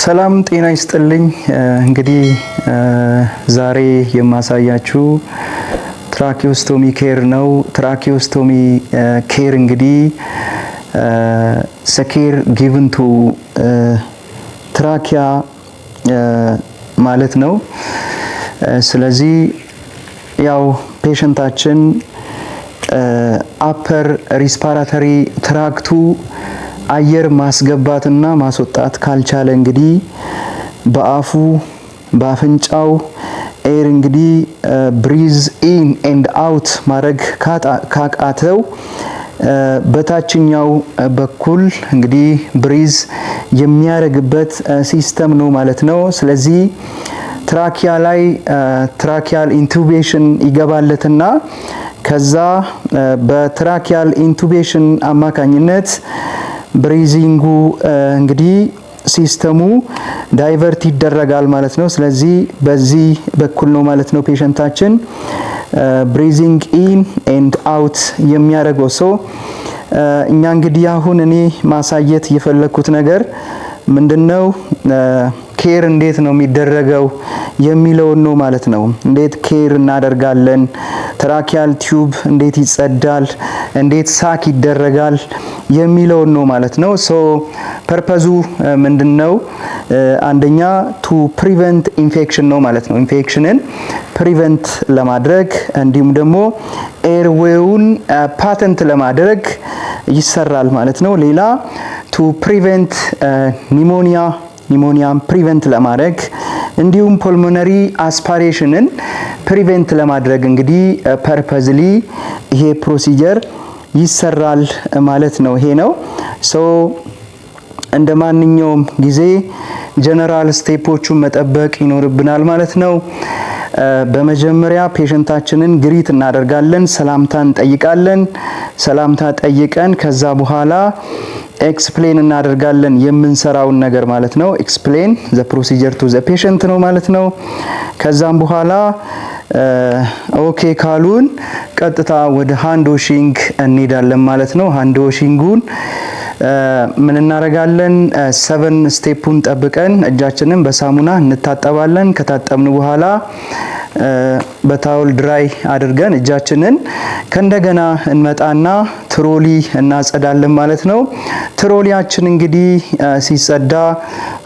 ሰላም ጤና ይስጥልኝ። እንግዲህ ዛሬ የማሳያችሁ tracheostomy care ነው። Tracheostomy care እንግዲህ care given to trachea ማለት ነው። ስለዚህ ያው patient ኣችን upper respiratory tract ኡ አየር ማስገባትና ማስወጣት ካልቻለ እንግዲህ በአፉ በአፍንጫው air እንግዲህ breathe in and out ማድረግ ካቃተው በታችኛው በኩል እንግዲህ breathe የሚያደርግበት system ነው ማለት ነው። ስለዚህ trachea ላይ tracheal intubation ይገባለትና ከዛ በ tracheal intubation አማካኝነት breathing ኡ እንግዲህ system ኡ divert ይደረጋል ማለት ነው። ስለዚህ በዚህ በኩል ነው ማለት ነው patient ኣችን breathing in and out የሚያደርገው። So እኛ እንግዲህ አሁን እኔ ማሳየት የፈለግኩት ነገር ምንድነው? Care እንዴት ነው የሚደረገው የሚለውን ነው ማለት ነው። እንዴት care እናደርጋለን፣ tracheal tube እንዴት ይጸዳል፣ እንዴት suck ይደረጋል የሚለውን ነው ማለት ነው። So purpose ኡ ምንድነው? አንደኛ to prevent infection ነው ማለት ነው። Infection ን prevent ለማድረግ እንዲሁም ደግሞ airway ውን patent ለማድረግ ይሰራል ማለት ነው። ሌላ to prevent pneumonia፣ pneumonia ን prevent ለማድረግ እንዲሁም pulmonary aspiration ን prevent ለማድረግ እንግዲህ purposely ይሄ procedure ይሰራል ማለት ነው። ይሄ ነው። So እንደ ማንኛውም ጊዜ general step ኦቹን መጠበቅ ይኖርብናል ማለት ነው። በመጀመሪያ patient ኣችንን greet እናደርጋለን፣ ሰላምታ እንጠይቃለን። ሰላምታ ጠይቀን ከዛ በኋላ explain እናደርጋለን የምንሰራውን ነገር ማለት ነው። Explain the procedure to the patient ነው ማለት ነው። ከዛም በኋላ okay ካሉን ቀጥታ ወደ hand washing እንሄዳለን ማለት ነው። Hand washing ኡን ምን እናደርጋለን? Seven step ኡን ጠብቀን እጃችንን በሳሙና እንታጠባለን። ከታጠብን በኋላ በ towel dry አድርገን እጃችንን ከእንደገና እንመጣና trolley እናጸዳለን ማለት ነው። Trolley ያችን እንግዲህ ሲጸዳ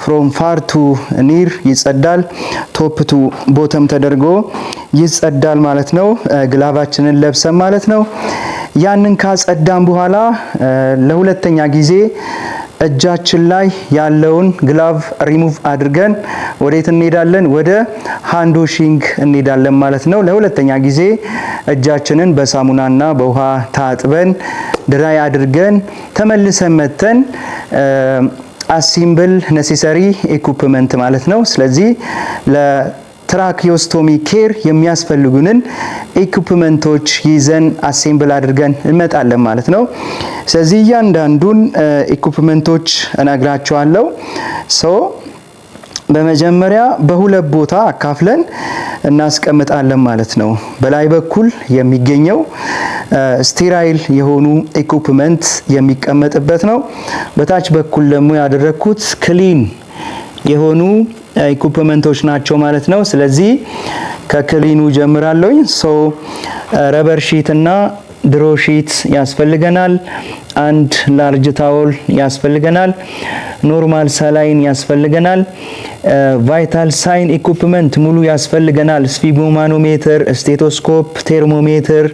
from far to near ይጸዳል። Top to bottom ተደርጎ ይጸዳል ማለት ነው። Glove ኣችንን ለብሰን ማለት ነው። ያንን ካጸዳን በኋላ ለሁለተኛ ጊዜ እጃችን ላይ ያለውን ግላቭ ሪሙቭ አድርገን ወዴት እንሄዳለን? ወደ hand washing እንሄዳለን ማለት ነው። ለሁለተኛ ጊዜ እጃችንን በሳሙናና በውሃ ታጥበን dry አድርገን ተመልሰን መተን assemble necessary equipment ማለት ነው። ስለዚህ ለ tracheostomy care የሚያስፈልጉንን equipment ኦች ይዘን assemble አድርገን እንመጣለን ማለት ነው። ስለዚህ እያንዳንዱን equipment ኦች እነግራችኋለሁ። So በመጀመሪያ በሁለት ቦታ አካፍለን እናስቀምጣለን ማለት ነው። በላይ በኩል የሚገኘው sterile የሆኑ equipment የሚቀመጥበት ነው። በታች በኩል ደግሞ ያደረግኩት clean የሆኑ equipment ኦች ናቸው ማለት ነው። ስለዚህ ከ clean ኡ ጀምራለሁኝ። So rubber sheet እና draw sheet ያስፈልገናል። አንድ large towel ያስፈልገናል። Normal saline ያስፈልገናል። Vital sign equipment ሙሉ ያስፈልገናል። Sphygmomanometer፣ stethoscope፣ ቴርሞሜትር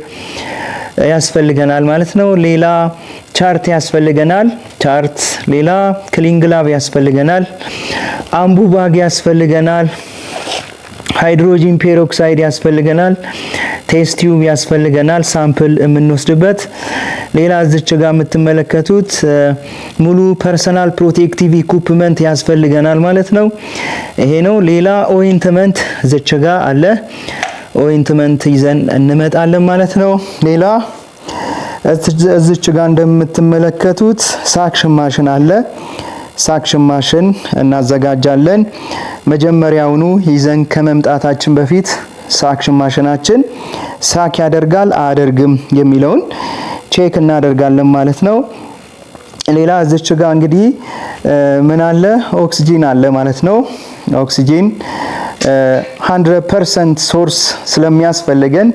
ያስፈልገናል ማለት ነው። ሌላ chart ያስፈልገናል። Chart፣ ሌላ clean glove ያስፈልገናል። Ambu bag ያስፈልገናል። Hydrogen peroxide ያስፈልገናል። Test tube ያስፈልገናል፣ sample የምንወስድበት። ሌላ እዚች ጋር የምትመለከቱት ሙሉ personal protective equipment ያስፈልገናል ማለት ነው። ይሄ ነው። ሌላ ointment እዚች ጋር አለ። Ointment ይዘን እንመጣለን ማለት ነው። ሌላ እዚች ጋር እንደምትመለከቱት suction machine አለ። Suction machine እናዘጋጃለን። መጀመሪያውኑ ይዘን ከመምጣታችን በፊት suction machine ኣችን suck ያደርጋል አያደርግም የሚለውን check እናደርጋለን ማለት ነው። ሌላ እዚች ጋር እንግዲህ ምን አለ? ኦክሲጂን አለ ማለት ነው። ኦክሲጂን 100% source ስለሚያስፈልገን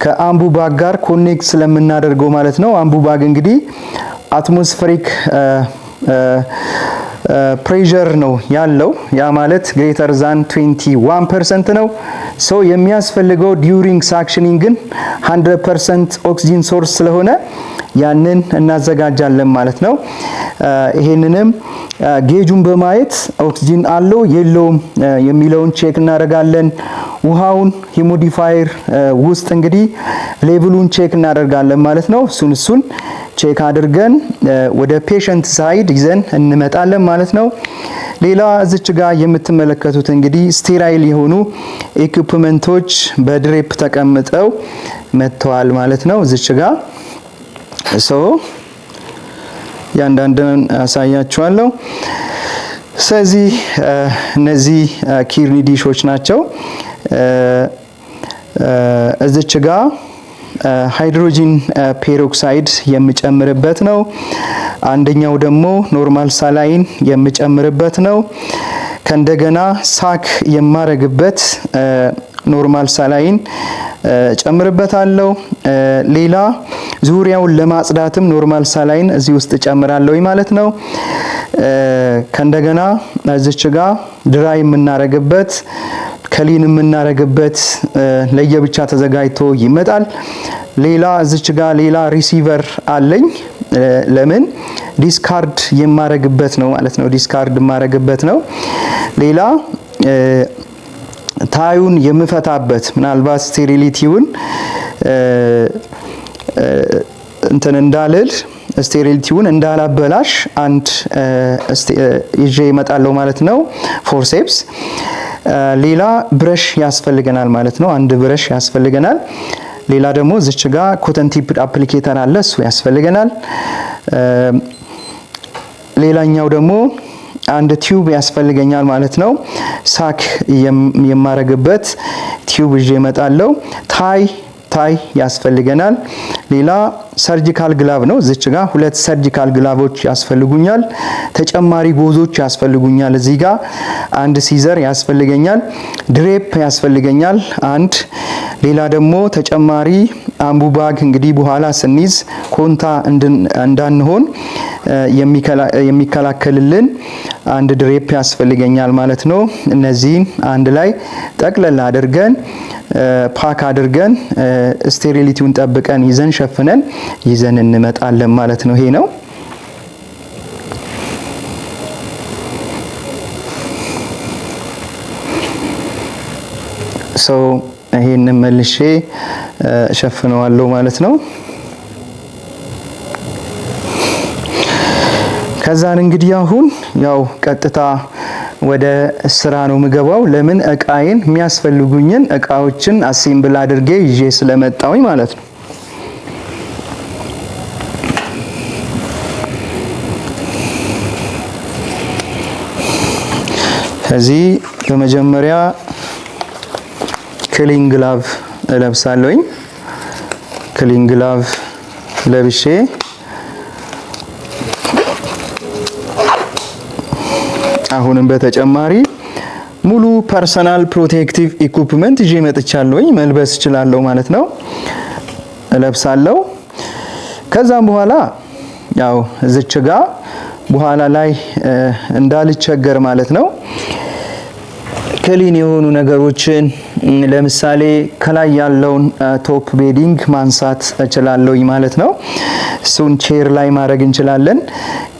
ከ Ambu bag ጋር connect ስለምናደርገው ማለት ነው። Ambu bag እንግዲህ atmospheric pressure ነው ያለው። ያ ማለት greater than 21% ነው። So የሚያስፈልገው during suctioning ግን 100% oxygen source ስለሆነ ያንን እናዘጋጃለን ማለት ነው። ይሄንንም gauge ኡን በማየት ኦክሲጂን አለው የለውም የሚለውን check እናደርጋለን። ውሃውን humidifier ውስጥ እንግዲህ level ኡን check እናደርጋለን ማለት ነው። እሱን check አድርገን ወደ patient side ይዘን እንመጣለን ማለት ነው። ሌላ እዚች ጋር የምትመለከቱት እንግዲህ sterile የሆኑ equipment ኦች በ drape ተቀምጠው መጥተዋል ማለት ነው። እዚች ጋር so ያንዳንዱን አሳያችኋለሁ። ስለዚህ እነዚህ kidney dish ኦች ናቸው። እዚች ጋ hydrogen peroxide የምጨምርበት ነው። አንደኛው ደግሞ normal saline የምጨምርበት ነው። ከእንደገና suck የማረግበት normal saline ጨምርበታለሁ። ሌላ ዙሪያውን ለማጽዳትም normal saline እዚህ ውስጥ ጨምራለሁ ማለት ነው። ከእንደገና እዚች ጋ dry የምናረግበት፣ clean የምናረግበት ለየብቻ ተዘጋጅቶ ይመጣል። ሌላ እዚች ጋ ሌላ receiver አለኝ። ለምን discard የማረግበት ነው ማለት ነው። Discard የማረግበት ነው። ሌላ tie ኡን የምፈታበት፣ ምናልባት sterility ውን እንትን እንዳልል፣ sterility ውን እንዳላበላሽ አንድ ይዤ እመጣለሁ ማለት ነው። Forceps። ሌላ brush ያስፈልገናል ማለት ነው። አንድ brush ያስፈልገናል። ሌላ ደግሞ እዚች ጋ cotton tip applicator አለ፣ እሱ ያስፈልገናል። ሌላኛው ደግሞ አንድ tube ያስፈልገኛል ማለት ነው። Suck የማረግበት tube ይዤ እመጣለሁ። Tie ያስፈልገናል። ሌላ surgical glove ነው። እዚች ጋር ሁለት surgical glove ኦች ያስፈልጉኛል። ተጨማሪ gauze ኦች ያስፈልጉኛል። እዚህ ጋር አንድ scissor ያስፈልገኛል። Drape ያስፈልገኛል አንድ። ሌላ ደግሞ ተጨማሪ Ambu bag እንግዲህ በኋላ ስንይዝ conta እንዳንሆን የሚከላከልልን አንድ drape ያስፈልገኛል ማለት ነው። እነዚህን አንድ ላይ ጠቅለል አድርገን፣ pack አድርገን፣ sterility ውን ጠብቀን ይዘን፣ ሸፍነን ይዘን እንመጣለን ማለት ነው። ይሄ ነው። So ይሄንን መልሼ ሸፍነዋለሁ ማለት ነው። ከዛን እንግዲህ አሁን ያው ቀጥታ ወደ ስራ ነው የምገባው። ለምን? እቃዬን፣ የሚያስፈልጉኝን እቃዎችን assemble አድርጌ ይዤ ስለመጣሁኝ ማለት ነው። ከዚህ በመጀመሪያ clean glove እለብሳለሁኝ። Clean glove ለብሼ አሁንም በተጨማሪ ሙሉ personal protective equipment ይዤ መጥቻለሁኝ። መልበስ እችላለሁ ማለት ነው። እለብሳለሁ። ከዛም በኋላ ያው እዚች ጋ በኋላ ላይ እንዳልቸገር ማለት ነው፣ clean የሆኑ ነገሮችን ለምሳሌ ከላይ ያለውን top bedding ማንሳት እችላለሁኝ ማለት ነው። እሱን chair ላይ ማድረግ እንችላለን፣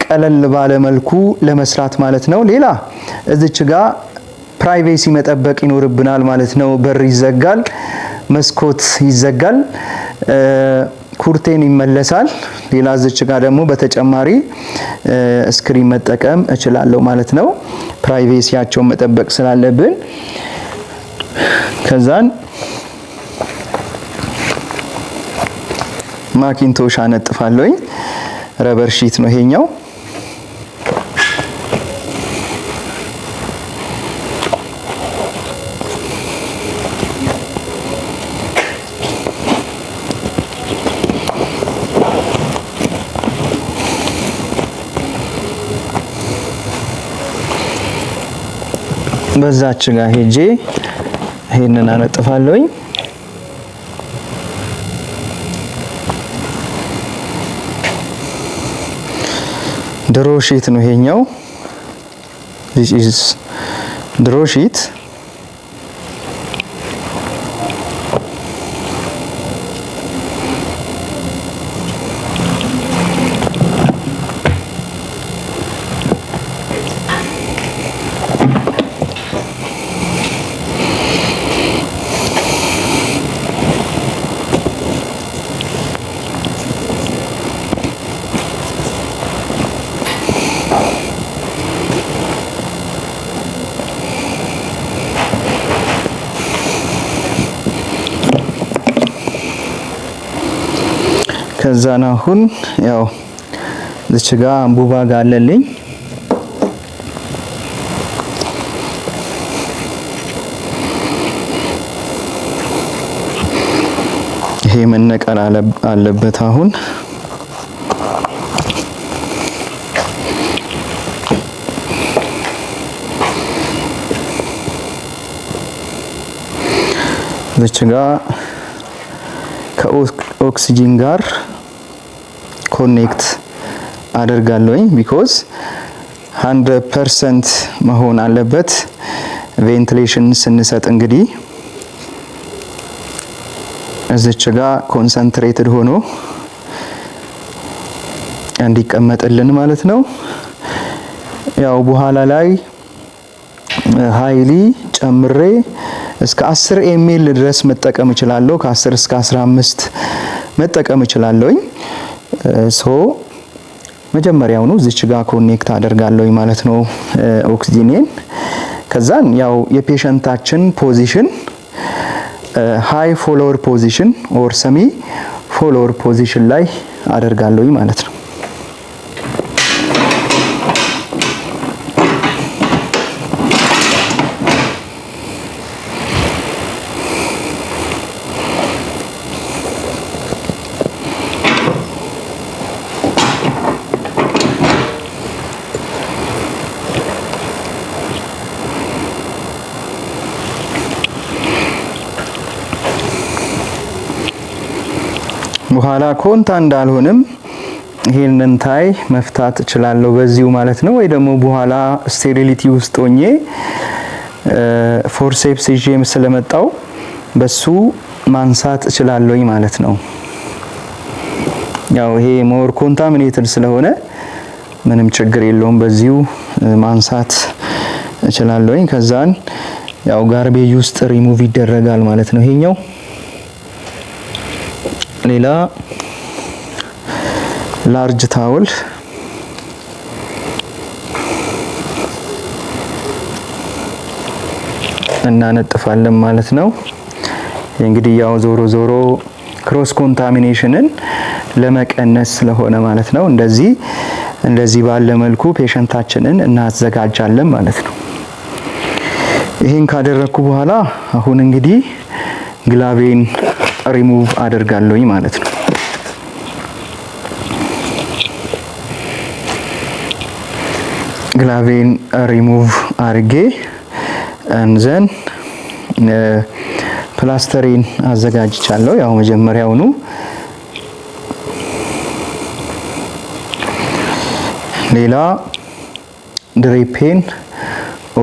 ቀለል ባለ መልኩ ለመስራት ማለት ነው። ሌላ እዚች ጋ privacy መጠበቅ ይኖርብናል ማለት ነው። በር ይዘጋል፣ መስኮት ይዘጋል፣ curtain ይመለሳል። ሌላ እዚች ጋ ደግሞ በተጨማሪ screen መጠቀም እችላለሁ ማለት ነው። Privacy ያቸውን መጠበቅ ስላለብን ከዛን mackintosh አነጥፋለሁኝ። Rubber sheet ነው ይሄኛው። በዛች ጋር ሄጄ ይሄንን አነጥፋለሁኝ። Draw sheet ነው ይሄኛው። This is draw sheet። ከዛን አሁን ያው እዚች ጋ Ambu bag አለልኝ። ይሄ መነቀል አለበት አሁን። እዚች ጋ ከኦክሲጂን ጋር connect አደርጋለሁኝ because 100% መሆን አለበት። Ventilation ስንሰጥ እንግዲህ እዚች ጋ concentrated ሆኖ እንዲቀመጥልን ማለት ነው። ያው በኋላ ላይ highly ጨምሬ እስከ 10 ml ድረስ መጠቀም እችላለሁ። ከ10 እስከ 15 መጠቀም እችላለሁኝ። So መጀመሪያውኑ እዚች ጋር connect አደርጋለሁኝ ማለት ነው ኦክሲጂኔን። ከዛን ያው የ patient ኣችን position high Fowler position or semi Fowler position ላይ አደርጋለሁኝ ማለት ነው። በኋላ conta እንዳልሆንም ይሄንን tie መፍታት እችላለሁ በዚሁ ማለት ነው። ወይ ደግሞ በኋላ sterility ውስጥ ሆኜ forceps ይዤም ስለመጣው በሱ ማንሳት እችላለሁኝ ማለት ነው። ያው ይሄ more contaminated ስለሆነ ምንም ችግር የለውም፣ በዚሁ ማንሳት እችላለሁኝ። ከዛን ያው ጋርቤጅ ውስጥ ሪሙቭ ይደረጋል ማለት ነው ይሄኛው። ሌላ large towel እናነጥፋለን ማለት ነው። እንግዲህ ያው ዞሮ ዞሮ cross contamination ን ለመቀነስ ስለሆነ ማለት ነው። እንደዚህ እንደዚህ ባለ መልኩ patient ኣችንን እናዘጋጃለን ማለት ነው። ይሄን ካደረኩ በኋላ አሁን እንግዲህ ግላቬን ሪሙቭ አደርጋለሁኝ ማለት ነው። ግላቬን ሪሙቭ አድርጌ and then plaster ኤን አዘጋጅቻለሁ። ያው መጀመሪያውኑ ሌላ drape ኤን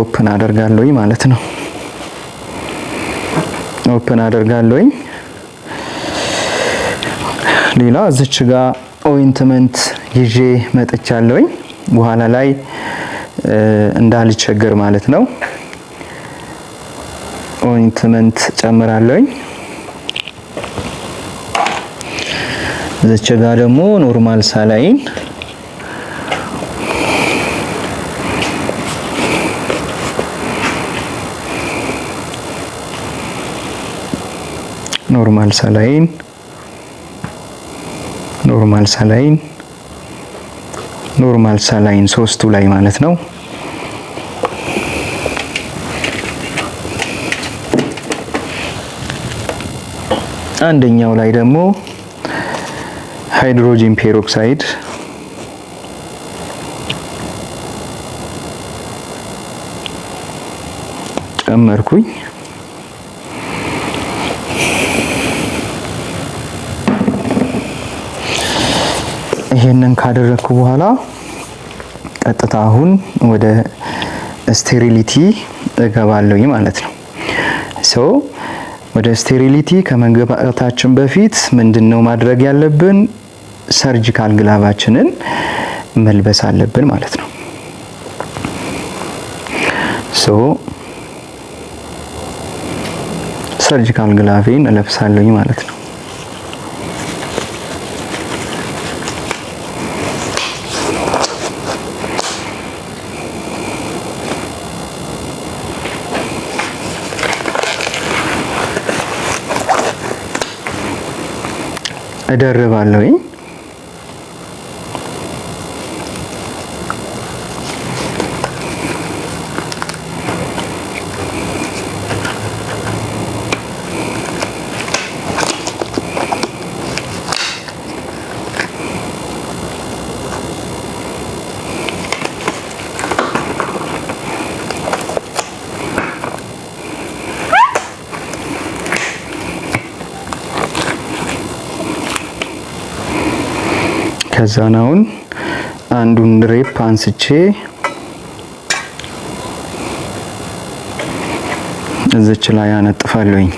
open አደርጋለሁኝ ማለት ነው። Open አደርጋለሁኝ። ሌላ እዚች ጋር ointment ይዤ መጥቻለሁኝ፣ በኋላ ላይ እንዳልቸገር ማለት ነው። Ointment ጨምራለሁኝ። እዚች ጋር ደግሞ normal saline፣ normal saline፣ normal saline፣ normal saline ሶስቱ ላይ ማለት ነው። አንደኛው ላይ ደግሞ hydrogen peroxide፣ ጨመርኩኝ። ይሄንን ካደረግኩ በኋላ ቀጥታ አሁን ወደ sterility እገባለሁ ማለት ነው። So ወደ sterility ከመግባታችን በፊት ምንድነው ማድረግ ያለብን? Surgical glove ኣችንን መልበስ አለብን ማለት ነው። So surgical glove ኤን እለብሳለሁኝ ማለት ነው። እደርባለሁኝ። ከዛን አሁን አንዱን drape አንስቼ እዚች ላይ አነጥፋለሁኝ።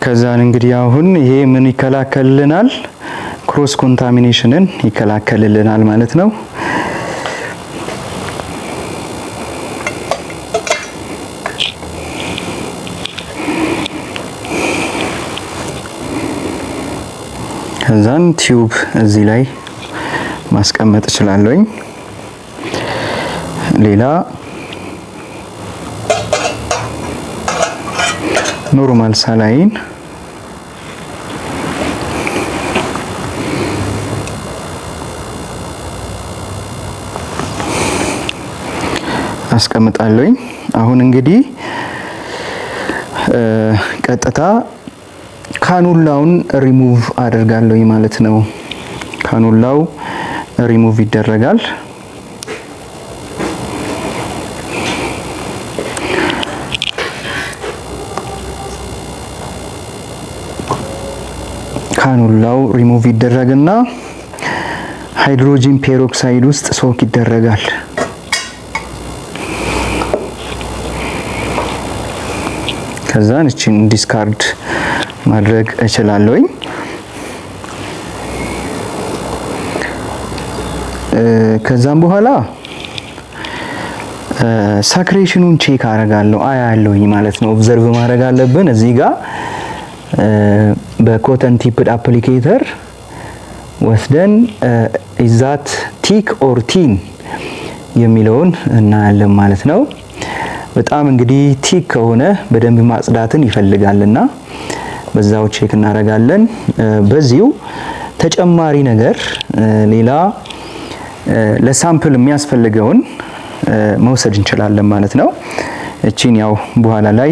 ከዛን እንግዲህ አሁን ይሄ ምን ይከላከልልናል? Cross contamination ን ይከላከልልናል ማለት ነው። ከዛን tube እዚህ ላይ ማስቀመጥ እችላለሁኝ። ሌላ normal saline አስቀምጣለሁኝ። አሁን እንግዲህ ቀጥታ ካኑላውን ሪሙቭ አደርጋለሁኝ ማለት ነው። ካኑላው ሪሙቭ ይደረጋል። ካኑላው ሪሙቭ ይደረግና hydrogen peroxide ውስጥ soak ይደረጋል። ከዛን እቺን discard ማድረግ እችላለሁኝ። ከዛም በኋላ secretion ኑን check አረጋለሁ፣ አያለሁኝ ማለት ነው። Observe ማድረግ አለብን። እዚህ ጋር በ cotton tipped applicator ወስደን is that thick or thin የሚለውን እናያለን ማለት ነው። በጣም እንግዲህ thick ከሆነ በደንብ ማጽዳትን ይፈልጋልና በዛው check እናደርጋለን። በዚሁ ተጨማሪ ነገር ሌላ ለ sample የሚያስፈልገውን መውሰድ እንችላለን ማለት ነው። እቺን ያው በኋላ ላይ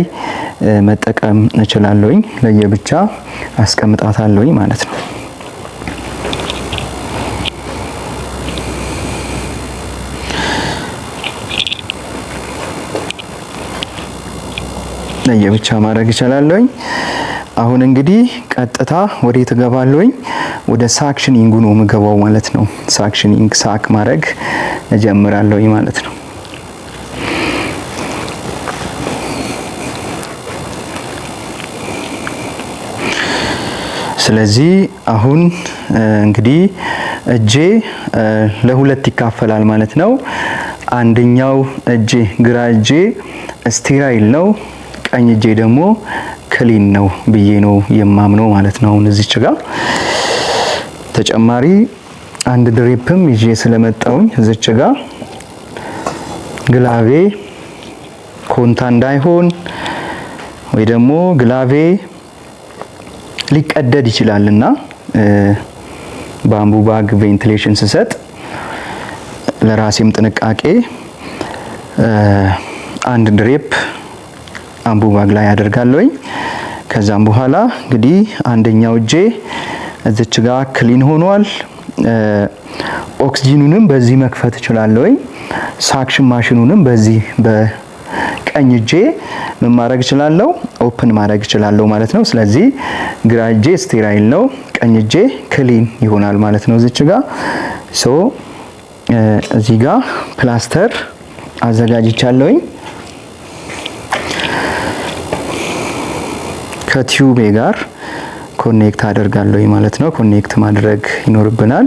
መጠቀም እችላለሁኝ፣ ለየብቻ አስቀምጣታለሁኝ ማለት ነው። ለየብቻ ማድረግ እችላለሁኝ። አሁን እንግዲህ ቀጥታ ወዴት እገባለሁኝ? ወደ suctioning ኡ ነው የምገባው ማለት ነው። Suctioning suck ማድረግ እጀምራለሁኝ ማለት ነው። ስለዚህ አሁን እንግዲህ እጄ ለሁለት ይካፈላል ማለት ነው። አንደኛው እጄ፣ ግራ እጄ sterile ነው፣ ቀኝ እጄ ደግሞ clean ነው ብዬ ነው የማምነው ማለት ነው። አሁን እዚች ጋር ተጨማሪ አንድ drape ም ይዤ ስለመጣውኝ እዚች ጋር glove ኤ conta እንዳይሆን ወይ ደግሞ glove ኤ ሊቀደድ ይችላልና በ Ambu bag ventilation ስሰጥ ለራሴም ጥንቃቄ አንድ drape Ambu bag ላይ አደርጋለሁኝ። ከዛም በኋላ እንግዲህ አንደኛው እጄ እዚች ጋር clean ሆኗል። ኦክስጂኑንም በዚህ መክፈት እችላለሁኝ። Suction ማሽኑንም በዚህ በቀኝ እጄ ምን ማድረግ እችላለሁ? Open ማድረግ እችላለሁ ማለት ነው። ስለዚህ ግራ እጄ sterile ነው፣ ቀኝ እጄ clean ይሆናል ማለት ነው። እዚች ጋር so እዚህ ጋር ፕላስተር አዘጋጅቻለሁኝ። ከ tube ኤ ጋር connect አደርጋለሁ ማለት ነው። Connect ማድረግ ይኖርብናል።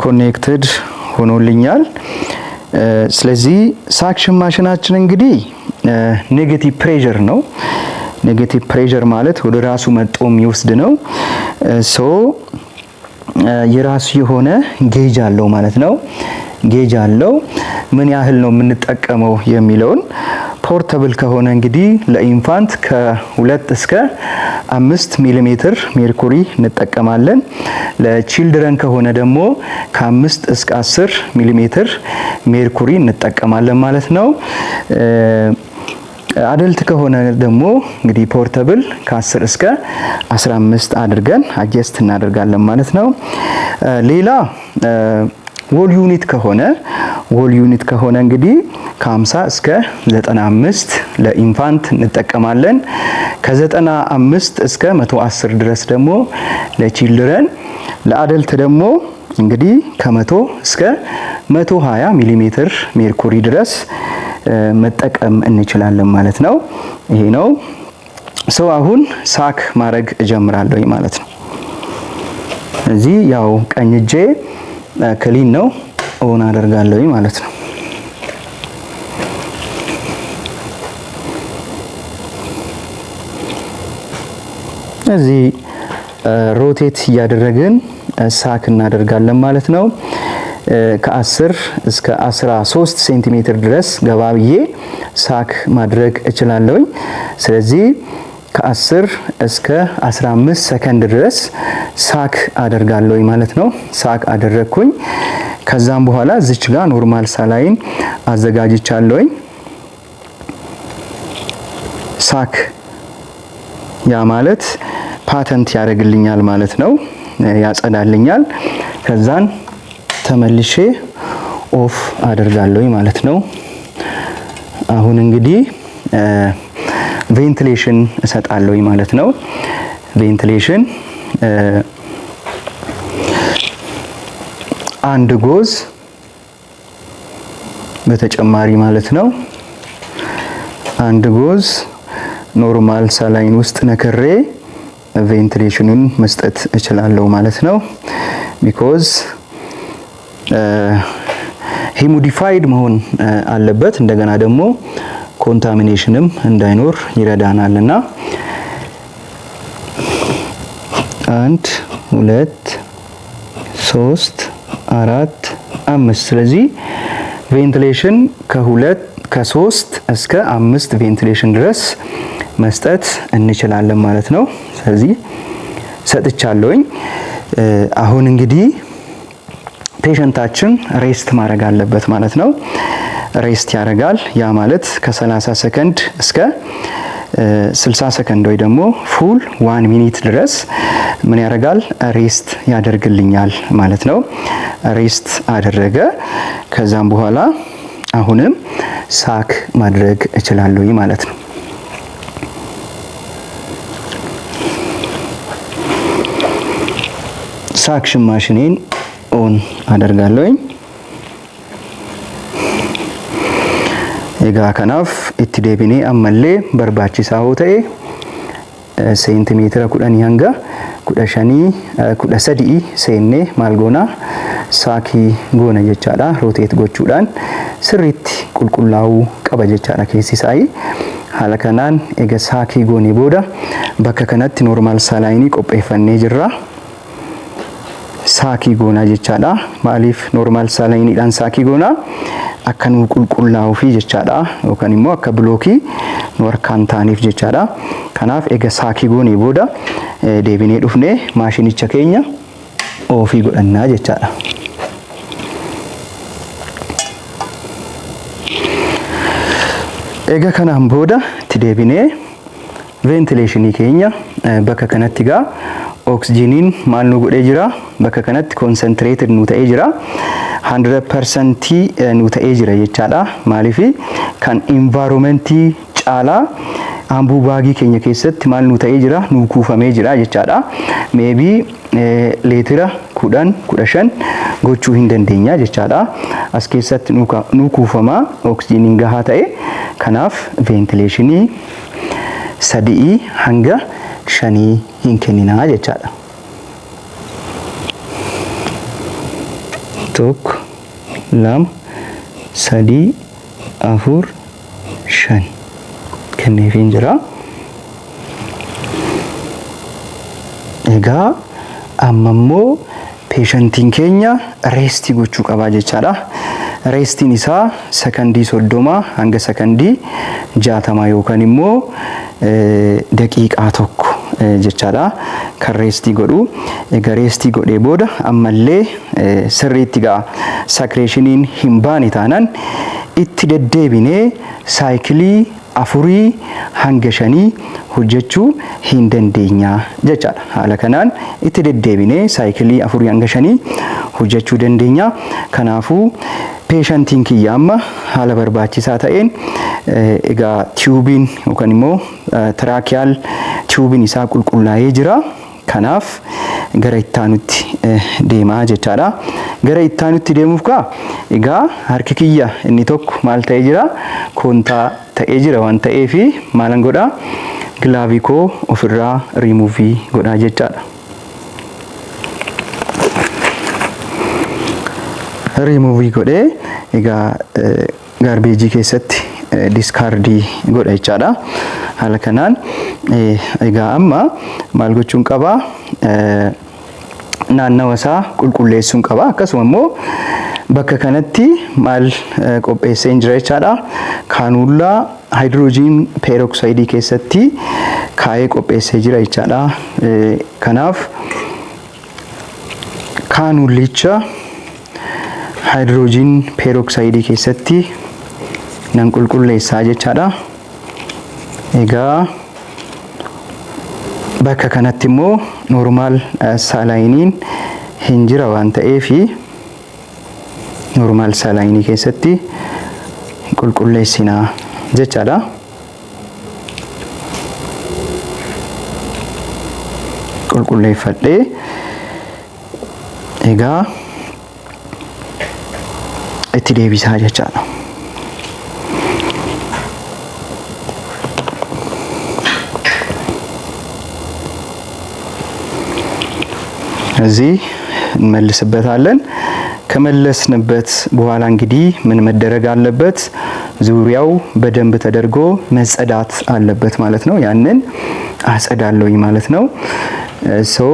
Connected ሆኖልኛል። ስለዚህ suction ማሽናችን እንግዲህ negative pressure ነው። Negative pressure ማለት ወደ ራሱ መጥጦ የሚወስድ ነው። So የራሱ የሆነ gauge አለው ማለት ነው። Gauge አለው፣ ምን ያህል ነው የምንጠቀመው የሚለውን። Portable ከሆነ እንግዲህ ለ infant ከ2 እስከ 5 ሚሊሜትር ሜርኩሪ እንጠቀማለን። ለ children ከሆነ ደግሞ ከ5 እስከ 10 ሚሊሜትር ሜርኩሪ እንጠቀማለን ማለት ነው። Adult ከሆነ ደግሞ እንግዲህ portable ከ10 እስከ 15 አድርገን adjust እናደርጋለን ማለት ነው። ሌላ wall unit ከሆነ እንግዲህ ከ50 እስከ 95 ለ infant እንጠቀማለን። ከ95 እስከ 110 ድረስ ደግሞ ለ children፣ ለ adult ደግሞ እንግዲህ ከ100 እስከ 120 ሚሊሜትር ሜርኩሪ ድረስ መጠቀም እንችላለን ማለት ነው። ይሄ ነው። So አሁን suck ማድረግ እጀምራለሁ ማለት ነው። እዚህ ያው ቀኝ እጄ clean ነው፣ on አደርጋለሁ ማለት ነው። እዚህ rotate እያደረግን suck እናደርጋለን ማለት ነው። ከ10 እስከ 13 ሴንቲሜትር ድረስ ገባ ብዬ suck ማድረግ እችላለሁኝ። ስለዚህ ከ10 እስከ 15 ሰከንድ ድረስ suck አደርጋለሁኝ ማለት ነው። Suck አደረግኩኝ። ከዛም በኋላ እዚች ጋር normal saline አዘጋጅቻለሁኝ። Suck ያ ማለት patent ያደርግልኛል ማለት ነው፣ ያጸዳልኛል። ከዛን ተመልሼ off አደርጋለሁኝ ማለት ነው። አሁን እንግዲህ ventilation እሰጣለሁኝ ማለት ነው። Ventilation አንድ gauze በተጨማሪ ማለት ነው። አንድ gauze normal saline ውስጥ ነክሬ ventilation ኑን መስጠት እችላለሁ ማለት ነው። Because humidified መሆን አለበት። እንደገና ደግሞ contamination ም እንዳይኖር ይረዳናል እና አንድ፣ ሁለት፣ ሶስት፣ አራት፣ አምስት። ስለዚህ ventilation ከሁለት፣ ከሶስት እስከ አምስት ventilation ድረስ መስጠት እንችላለን ማለት ነው። ስለዚህ ሰጥቻለሁኝ። አሁን እንግዲህ patient ኣችን rest ማድረግ አለበት ማለት ነው። Rest ያደርጋል። ያ ማለት ከ30 ሰከንድ እስከ 60 ሰከንድ ወይ ደግሞ full 1 minute ድረስ ምን ያደርጋል? Rest ያደርግልኛል ማለት ነው። Rest አደረገ። ከዛም በኋላ አሁንም suck ማድረግ እችላለሁ ማለት ነው። Suction ማሽኔን on አደርጋለሁኝ። Egaa kanaaf itti deebinee ammallee barbaachisaa yoo ta'e seentimeetira 10 hanga 15, 13 seennee maal goona? Suck goona jechaadha. Rotate gochuudhaan sirriitti qulqullaa'uu qaba jechaadha keessi isaa. Haala kanaan egaa suck goonee booda bakka kanatti normal saline qopheeffannee jirra. Suck goonaa jechaadha. Maaliif normal salineiidhaan suck goonaa? Akka nu qulqullaa'uufi jechaadha. Yookaan immoo akka block nu harkaan ta'aniif jechaadha. Kanaaf egaa suck goonee booda deebinee dhufnee maashinicha keenya off godhannaa jechaadha. Egaa kanaan booda itti deebinee ventilationii keenya bakka kanatti gaa oksijiniin maal nu godhee jira? Bakka kanatti concentrated nu ta'ee jira. 100% nu ta'ee jira jechaadha. Maaliif kan environmentii caalaa Ambu bagii keenya keessatti maal nu ta'ee jira? Nu kuufamee jira jechaadha. Maybe leetira 10, 15 gochuu hin dandeenya jechaadha. As keessatti nu kuufamaa oksijiniin gahaa ta'e. Kanaaf ventilationii 3 hanga 5 hin kenninaa jechaadha. Tokko, lama, sadii, afur, shan kenneefiin jira. Egaa amma immoo patientiin keenya rest gochuu qabaa jechaadha. Restiin isaa sakandii 30 hanga sakandii 60 yookaan immoo daqiiqaa 1 jechaadha kan rest godhu. Egaa rest godhee booda ammallee sirriitti ga'a secretioniin hin baane taanaan itti deddeebinee cycle 4 hanga 5 hojjechuu hin dandeenya jechaadha. Haala kanaan itti deddeebinee cycle 4 hanga 5 hojjechuu dandeenya. Kanaafuu patientiin kiyya amma haala barbaachisaa ta'een egaa tubeiin yookaan immoo tracheal tubeiin isaa qulqullaa'ee jira. Kanaaf gara ittaanutti deemaa jechaadha. Gara ittaanutti deemuuf kaa egaa harki kiyya inni tokko maal ta'ee jira? Contact ta'ee jira waan ta'eefi maalan godhaa? Glove koo ofirraa riimuuvii godhaa jechaadha. Riimuuvii godhee egaa garbage keessatti discard godha jechaadha. Haala kanaan egaa amma maal gochuun qabaa? Naannawa isaa qulqulleessuun qaba. Akkasuma immoo bakka kanatti maal qopheessee jira jechaadha. Cannula hydrogen peroxide keessatti kaayee qopheessee jira jechaadha. Kanaaf cannulicha hydrogen peroxide keessatti nan qulqulleessaa jechaadha. Egaa bakka kanatti immoo normal salineiin hin jira waan ta'eefi normal saline keessatti qulqulleessinaa jechaadha. Qulqulleeffadhee egaa itti deebisaa jechaadha. እዚህ እንመልስበታለን። ከመለስንበት በኋላ እንግዲህ ምን መደረግ አለበት? ዙሪያው በደንብ ተደርጎ መጸዳት አለበት ማለት ነው። ያንን አጸዳለሁኝ ማለት ነው። So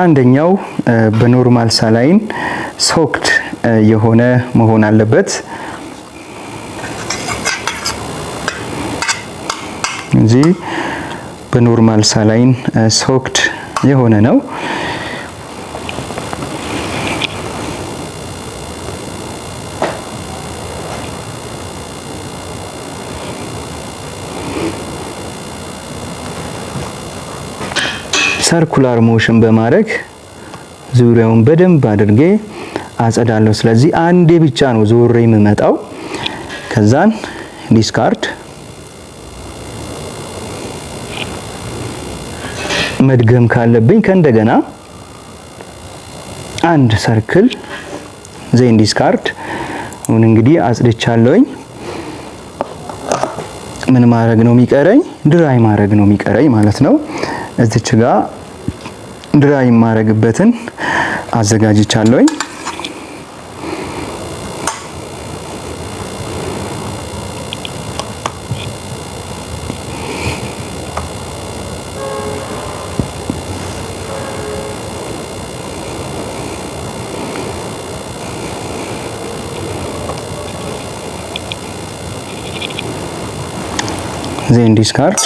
አንደኛው በ normal saline soaked የሆነ መሆን አለበት። እዚህ በ normal saline soaked የሆነ ነው። Circular motion በማድረግ ዙሪያውን በደንብ አድርጌ አጸዳለሁ። ስለዚህ አንዴ ብቻ ነው ዞሬ የምመጣው። ከዛን discard መድገም ካለብኝ ከእንደገና አንድ circle, then discard። አሁን እንግዲህ አጽድቻለሁኝ። ምን ማድረግ ነው የሚቀረኝ? Dry ማድረግ ነው የሚቀረኝ ማለት ነው። እዚች ጋር dry የማደርግበትን አዘጋጅቻለሁኝ። Then discard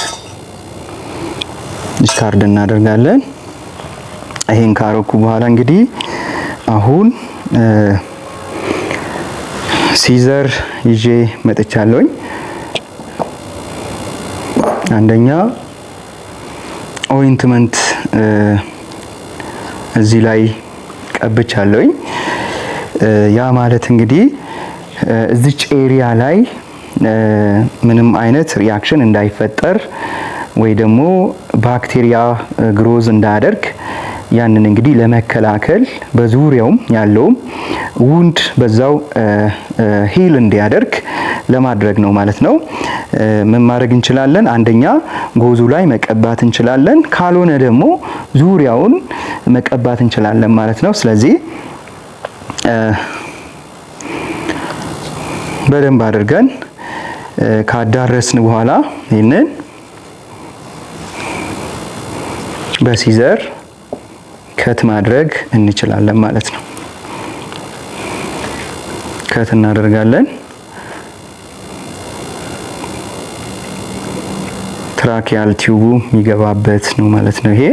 እናደርጋለን። ይሄን ካረኩ በኋላ እንግዲህ አሁን scissor ይዤ መጥቻለሁኝ። አንደኛ ointment እዚህ ላይ ቀብቻለሁኝ። ያ ማለት እንግዲህ እዚች area ላይ ምንም አይነት reaction እንዳይፈጠር ወይ ደግሞ ባክቴሪያ growth እንዳያደርግ ያንን እንግዲህ ለመከላከል፣ በዙሪያውም ያለውም wound በዛው heal እንዲያደርግ ለማድረግ ነው ማለት ነው። ምን ማድረግ እንችላለን? አንደኛ gauze ኡ ላይ መቀባት እንችላለን። ካልሆነ ደግሞ ዙሪያውን መቀባት እንችላለን ማለት ነው። ስለዚህ በደንብ አድርገን ካዳረስን በኋላ ይህንን በ scissor cut ማድረግ እንችላለን ማለት ነው። Cut እናደርጋለን። Tracheal tube ኡ የሚገባበት ነው ማለት ነው። ይሄ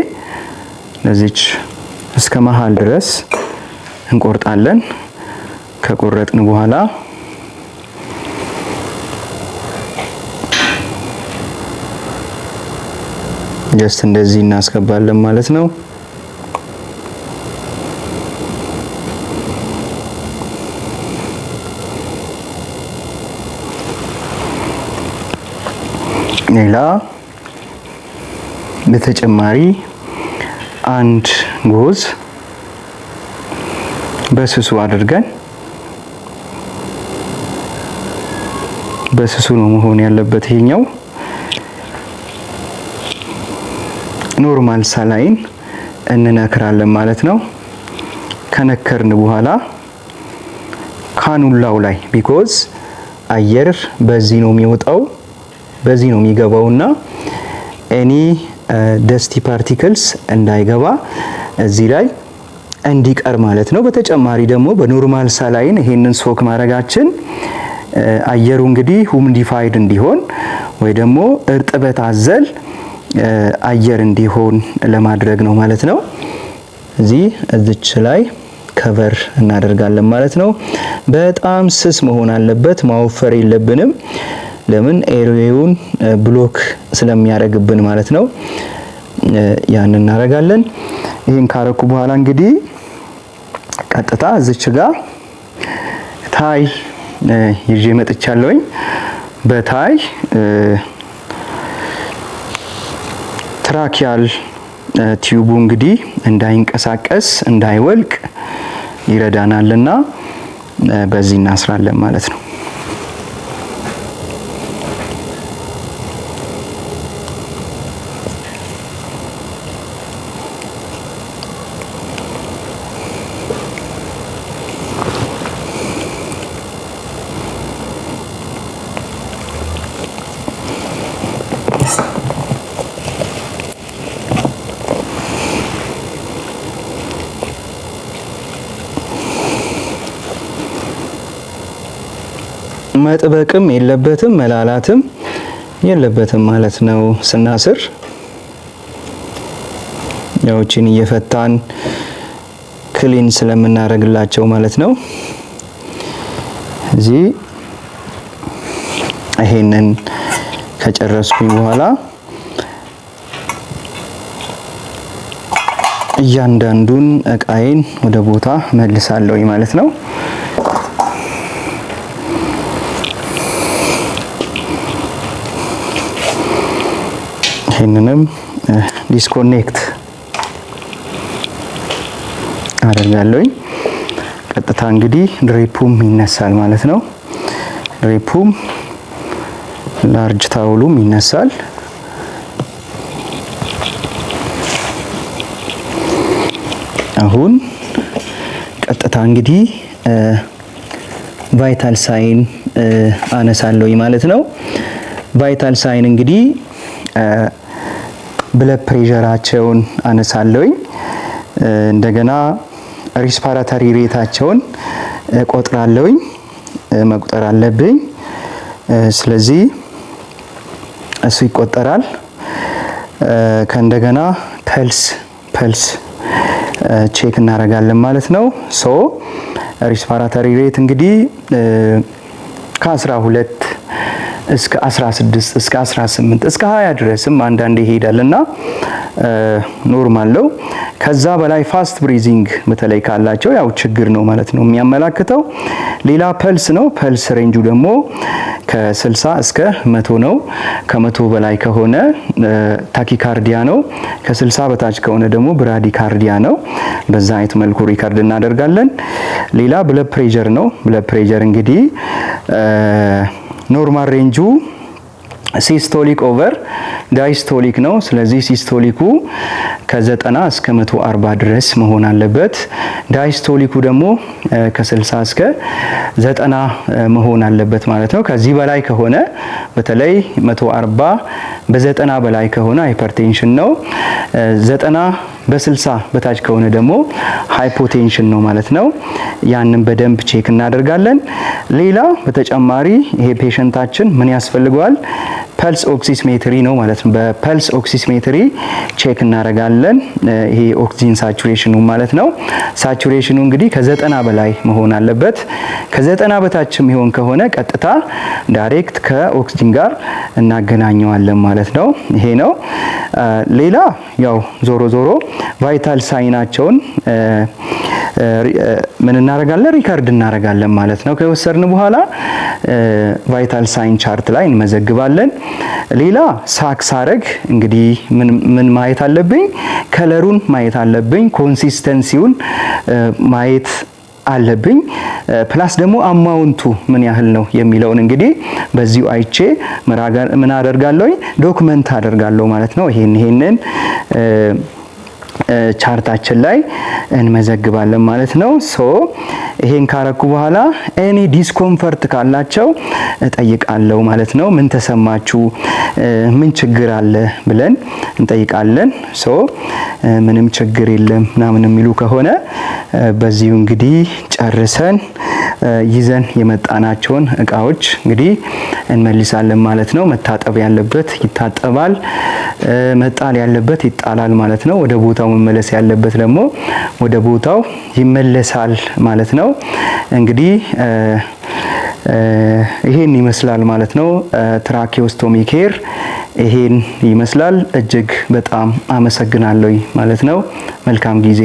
ለዚች እስከ መሃል ድረስ እንቆርጣለን። ከቆረጥን በኋላ just እንደዚህ እናስገባለን ማለት ነው። ሌላ በተጨማሪ አንድ gauze በስሱ አድርገን፣ በስሱ ነው መሆን ያለበት ይሄኛው፣ normal saline እንነክራለን ማለት ነው። ከነከርን በኋላ cannula ው ላይ፣ because አየር በዚህ ነው የሚወጣው፣ በዚህ ነው የሚገባውና any dusty particles እንዳይገባ እዚህ ላይ እንዲቀር ማለት ነው። በተጨማሪ ደግሞ በ normal saline ይሄንን soak ማድረጋችን አየሩ እንግዲህ humidified እንዲሆን ወይ ደግሞ እርጥበት አዘል አየር እንዲሆን ለማድረግ ነው ማለት ነው። እዚህ እዚች ላይ cover እናደርጋለን ማለት ነው። በጣም ስስ መሆን አለበት፣ ማወፈር የለብንም። ለምን? Airway ውን block ስለሚያደርግብን ማለት ነው። ያን እናደርጋለን። ይህን ካረኩ በኋላ እንግዲህ ቀጥታ እዚች ጋር tie ይዤ መጥቻለሁኝ። በ tie tracheal tube ኡ እንግዲህ እንዳይንቀሳቀስ፣ እንዳይወልቅ ይረዳናልና በዚህ እናስራለን ማለት ነው። መጥበቅም የለበትም፣ መላላትም የለበትም ማለት ነው። ስናስር ያዎችን እየፈታን clean ስለምናደርግላቸው ማለት ነው። እዚህ ይሄንን ከጨረስኩኝ በኋላ እያንዳንዱን እቃዬን ወደ ቦታ መልሳለሁ ማለት ነው። ይህንንም disconnect አደርጋለሁኝ። ቀጥታ እንግዲህ drape ኡም ይነሳል ማለት ነው። Drape ኡም large towel ኡም ይነሳል። አሁን ቀጥታ እንግዲህ vital sign አነሳለሁኝ ማለት ነው። Vital sign እንግዲህ blood pressure ኣቸውን አነሳለሁኝ። እንደገና respiratory rate ኣቸውን ቆጥራለሁኝ፣ መቁጠር አለብኝ። ስለዚህ እሱ ይቆጠራል። ከእንደገና pulse check እናደርጋለን ማለት ነው። So respiratory rate እንግዲህ ከ12 እስከ 16 እስከ 18 እስከ 20 ድረስም አንዳንዴ ይሄዳል እና normal ነው። ከዛ በላይ fast breathing በተለይ ካላቸው ያው ችግር ነው ማለት ነው የሚያመላክተው። ሌላ pulse ነው። Pulse range ኡ ደግሞ ከ60 እስከ 100 ነው። ከ100 በላይ ከሆነ tachycardia ነው። ከ60 በታች ከሆነ ደግሞ bradycardia ነው። በዛ አይነት መልኩ record እናደርጋለን። ሌላ blood pressure ነው። Blood pressure እንግዲህ normal range ኡ systolic over diastolic ነው። ስለዚህ systolic ኩ ከ90 እስከ 140 ድረስ መሆን አለበት። Diastolic ኩ ደግሞ ከ60 እስከ 90 መሆን አለበት ማለት ነው። ከዚህ በላይ ከሆነ፣ በተለይ 140 በ90 በላይ ከሆነ hypertension ነው። 90 በ60 በታች ከሆነ ደግሞ hypotension ነው ማለት ነው። ያንን በደንብ check እናደርጋለን። ሌላ በተጨማሪ ይሄ patient ኣችን ምን ያስፈልገዋል? Pulse oximetry ነው ማለት ነው። በ pulse oximetry check እናደርጋለን። ይሄ oxygen saturation ኑ ማለት ነው። Saturation ኑ እንግዲህ ከ90 በላይ መሆን አለበት። ከ90 በታች የሚሆን ከሆነ ቀጥታ direct ከ oxygen ጋር እናገናኘዋለን ማለት ነው። ይሄ ነው። ሌላ ያው ዞሮ ዞሮ vital sign ኣቸውን ምን እናደርጋለን? Record እናደርጋለን ማለት ነው። ከወሰድን በኋላ vital sign chart ላይ እንመዘግባለን። ሌላ suck ሳረግ እንግዲህ ምን ማየት አለብኝ? Color ኡን ማየት አለብኝ። Consistency ውን ማየት አለብኝ። Plus ደግሞ amount ኡ ምን ያህል ነው የሚለውን እንግዲህ በዚሁ አይቼ ምን አደርጋለሁ? Document አደርጋለሁ ማለት ነው። ይሄንን chart ኣችን ላይ እንመዘግባለን ማለት ነው። So ይሄን ካረኩ በኋላ any discomfort ካላቸው እጠይቃለሁ ማለት ነው። ምን ተሰማችሁ፣ ምን ችግር አለ ብለን እንጠይቃለን። So ምንም ችግር የለም ምናምን የሚሉ ከሆነ በዚሁ እንግዲህ ጨርሰን ይዘን የመጣናቸውን እቃዎች እንግዲህ እንመልሳለን ማለት ነው። መታጠብ ያለበት ይታጠባል፣ መጣል ያለበት ይጣላል ማለት ነው። ወደ ቦታው መመለስ ያለበት ደግሞ ወደ ቦታው ይመለሳል ማለት ነው። እንግዲህ ይሄን ይመስላል ማለት ነው። Tracheostomy care ይሄን ይመስላል። እጅግ በጣም አመሰግናለሁ ማለት ነው። መልካም ጊዜ።